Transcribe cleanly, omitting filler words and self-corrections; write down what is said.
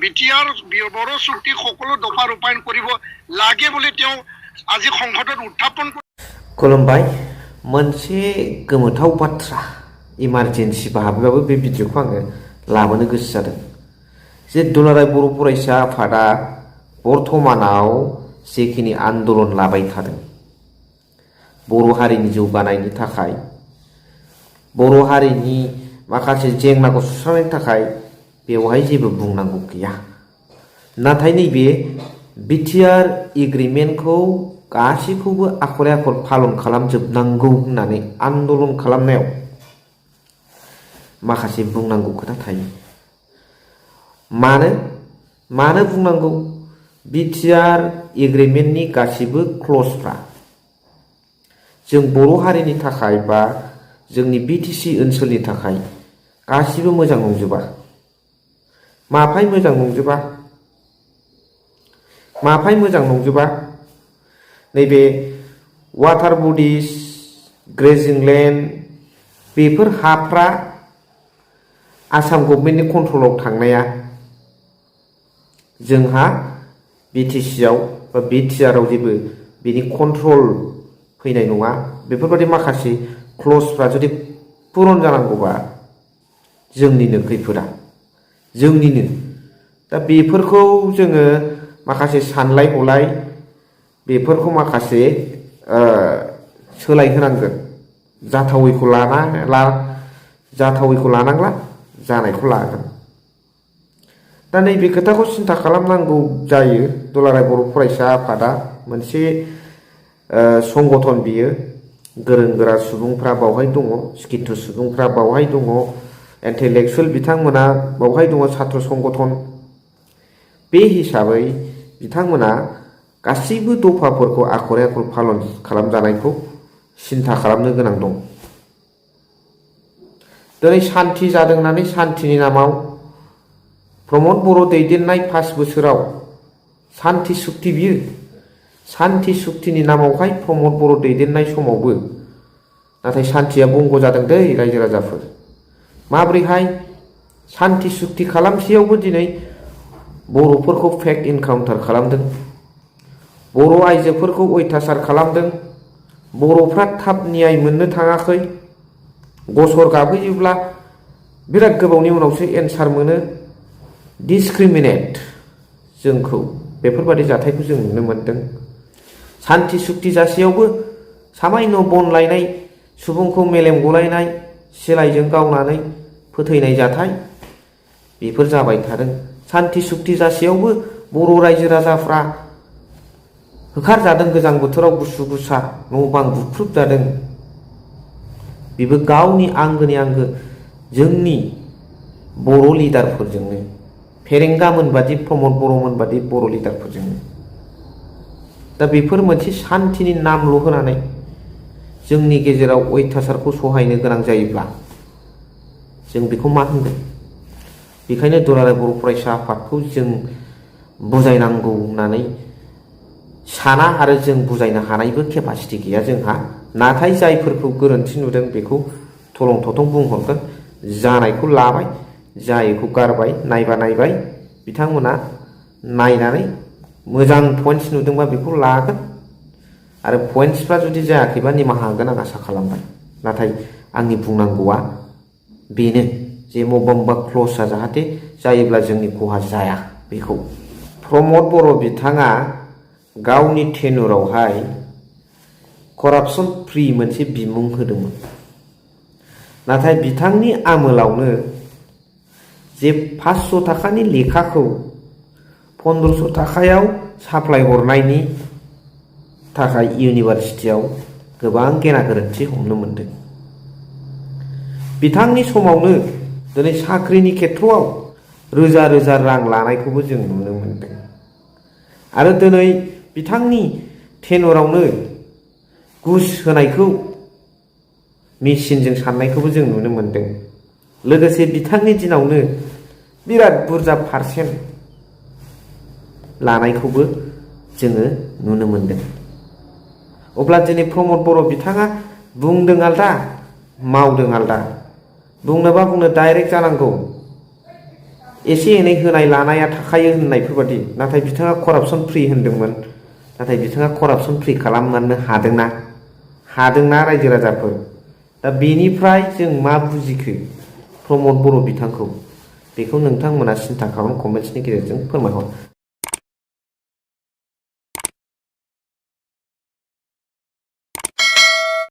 BTR বড় চুক্তি সকলো দফা ৰূপায়ণ কৰিব লাগে বুলি তেওঁ আজি সংসদত উত্থাপন खुलुमबाय मोनसे गोमोथाव बाथ्रा इमारजेन्सि बाहाब्लाबो बे भिडिअखौ आङो लाबोनो गोसो जादों जे दुलाराय बर' फरायसा आफादा बर्तमानाव जेखिनि आन्दलन लाबाय थादों बर' हारिनि जौगानायनि थाखाय बर' हारिनि माखासे जेंनाखौ सुस्रांनायनि थाखाय बेवहाय जेबो बुंनांगौ गैया नाथाय नैबे बिटिआर एग्रिमेन्टखौ गासैखौबो आखरे आखर पालन खालामजोबनांगौ होननानै आन्दलन खालामनायाव माखासे बुंनांगौ खोथा थायो मानो बुंनांगौ बिटिआर एग्रिमेन्टनि गासैबो क्लजफ्रा जों बर' हारिनि थाखाय बा जोंनि बिटिसि ओनसोलनि थाखाय गासिबो मोजां नंजोबा माफाय मोजां नंजोबा नैबे वाटार बडिज ग्रेजिं लेन्ड बेफोर हाफ्रा आसाम गभर्नमेन्टनि कन्ट्रलाव थांनाया जोंहा बिटिसिआव बा बिटिआरआव जेबो बेनि कन्ट्रल फैनाय नङा बेफोरबायदि माखासे क्लजफ्रा जुदि पुरन जानांगौबा जोंनिनो खैफोदा जोंनिनो दा बेफोरखौ जोङो माखासे सानलाय हलाय बेफोरखौ माखासे सोलायहोनांगोन जाथावैखौ लानांला जानायखौ लागोन दा नैबे खोथाखौ सिन्था खालामनांगौ जायो दुलाराय बर' फरायसा आफादा मोनसे संगठन बियो गोरों गोरा सुबुंफ्रा बावहाय दङ शिक्षित सुबुंफ्रा बावहाय दङ इन्टेलेक्सुयेल बिथांमोना बावहाय दङ छात्र संगठन बे हिसाबै बिथांमोना गासैबो दफाफोरखौ आखरे आखर पालन खालामजानायखौ सिन्था खालामनो गोनां दं दिनै सान्थि जादों होननानै सान्थिनि नामाव प्रमद बर' दैदेननाय 5 बोसोराव सान्थि सुक्ति बियो सान्थि सुक्तिनि नामावहाय प्रमद बर' दैदेननाय समावबो नाथाय सान्थिया बंग जादों दै रायजो राजाफोर माब्रैहाय सान्थि सुक्ति खालामसेयावबो दिनै बर'फोरखौ फेक इनकाउन्टार खालामदों बर' आइजोफोरखौ अयथासार खालामदों बर'फ्रा थाब न्याय मोननो थाङाखै गसर गाबहैयोब्ला बिराद गोबावनि उनावसो एन्सार मोनो डिसक्रिमिनेट जोंखौ बेफोरबायदि जाथायखौ जों नुनो मोनदों सान्थि सुक्ति जासेयावबो सामायन' बन लायनाय सुबुंखौ मेलेम गलायनाय सिलाइजों गावनानै फोथैनाय जाथाय बेफोर जाबाय थादों सान्थि सुक्ति जासेयावबो बर' रायजो राजाफ्रा होखारजादों गोजां बोथोराव गुसु गुसा न' बां बुख्रुब जादों बेबो गावनि आंगोनि आंगो जोंनि बर' लिडारफोरजोंनो फेरेंगामोन बादि प्रमद बर'मोन बादि बर' लिडारफोरजोंनो दा बेफोर मोनसे सान्थिनि नामल' होनानै जोंनि गेजेराव अयथासारखौ सहायनो गोनां जायोब्ला जों बेखौ मा होनगोन बेखायनो दुलाराय बर' फरायसा आफादखौ जों बुजायनांगौ होननानै साना आरो जों बुजायनो हानायबो केपासिटि गैया जोंहा नाथाय जायफोरखौ गोरोन्थि नुदों बेखौ थलं थथं बुंहरगोन जानायखौ लाबाय जायैखौ गारबाय नायबाय बिथांमोना नायनानै मोजां पइन्ट्स नुदोंबा बेखौ लागोन आरो पइन्ट्सफ्रा जुदि जायाखैबा निमाहा होगोन आं आसा खालामबाय नाथाय आंनि बुंनांगौआ बेनो जे मबेबा क्लजआ जाहाथे जायोब्ला जोंनि खहा जाया बेखौ प्रमद बर' बिथाङा गावनि टेनुरावहाय करापसन फ्रि मोनसे बिमुं होदोंमोन नाथाय बिथांनि आमोलावनो जे 500 थाखानि लेखाखौ 1500 थाखायाव साप्लाय हरनायनि थाखाय इउनिभार्सिटियाव गोबां गेना गोरोन्थि हमनो मोनदों बिथांनि समावनो दिनै साख्रिनि खेथ्रआव रोजा रोजा रां लानायखौबो जों नुनो मोनदों आरो दिनै बिथांनि टेनुरावनो घुस होनायखौ मेसिनजों साननायखौबो जों नुनो मोनदों लोगोसे बिथांनि दिनावनो बिराद बुरजा पारसेन्ट लानायखौबो जोङो नुनो मोनदों अब्ला दिनै प्रमद बर' बिथाङा बुंदों आलदा मावदों आलदा बुंनोबा बुंनो डाइरेक्ट जानांगौ एसे एनै होनाय लानाया थाखायो होननायफोरबादि नाथाय बिथाङा करापसन फ्रि होनदोंमोन नाथाय बिथाङा करापसन फ्रि खालामनो हादोंना रायजो राजाफोर दा बेनिफ्राय जों मा बुजिखो प्रमद बर' बिथांखौ बेखौ नोंथांमोना सिन्था खालाम कमेन्ट्सनि गेजेरजों फोरमायहर